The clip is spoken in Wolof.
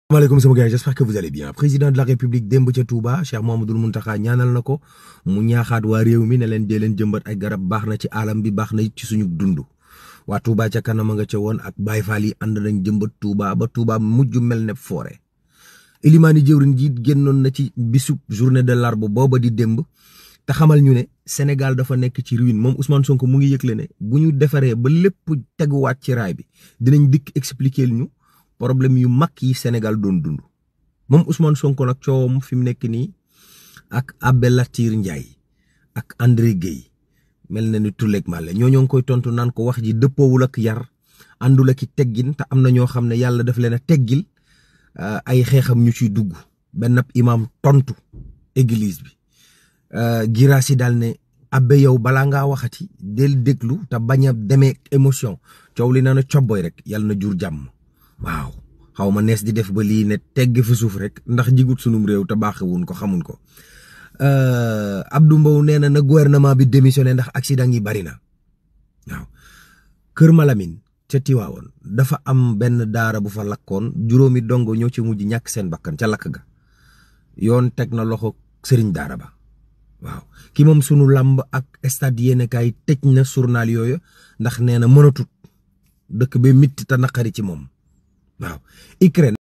Maaleykum sama gars, j'espère que vous allez bien. Président de la République démb ca Touba Cheikh Mouhamadoul Mountakha ñaanal na ko mu ñaaxaat waa réew mi ne leen dee leen jëmbat ay garab baax na ci alam bi baax na ci suñu dund. waa Touba ca kanam nga ca woon ak Baye Fall yi ànd nañ jëmbat Touba ba Touba mujj mel ne forêt. Elimani jëwriñ ji génnoon na ci bisub journée de l'arbre booba di démb te xamal ñu ne Sénégal dafa nekk ci ruine moom Ousmane Sonko mu ngi yëgle ne bu ñu defaree ba lépp teguwaat ci raay bi dinañ dikk expliquer ñu problème yu mag yi Sénégal doon dund moom Ousmane Sonko nag coowam fi mu nekk nii ak Abbé Latyr Ndiaye ak André Guèye mel na ni tulleeg màlle ñoo ngi koy tontu naan ko wax ji dëppoowul ak yar àndul ak teggin te am na ñoo xam ne yàlla daf leen a teggil ay xeexam ñu ciy dugg benn imam tontu église bi Girassi daal ne abbé yow balaa ngaa waxati del déglu te bañ a demee émotion coow li na na cobboy rek yàlla na jur jàmm. waaw xaw ma nees di def ba lii ne tegg fi suuf rek ndax jigut sunum réew te baaxewuñ ko xamuñ ko Abdou Mbow nee na gouvernement bi démissionné ndax accident yi bari na waaw. Kër Malamine ca Tiwaawoon dafa am benn daara bu fa lakkoon juróomi dongo ñoo ci mujj ñàkk seen bakkan ca lakk ga yoon teg na loxo sëriñ daara ba waaw. ki moom sunu làmb ak stade yéene kaay tëj na journal yooyu ndax nee na mënatut dëkk ba mitti te naqari ci moom waaw. Ukraine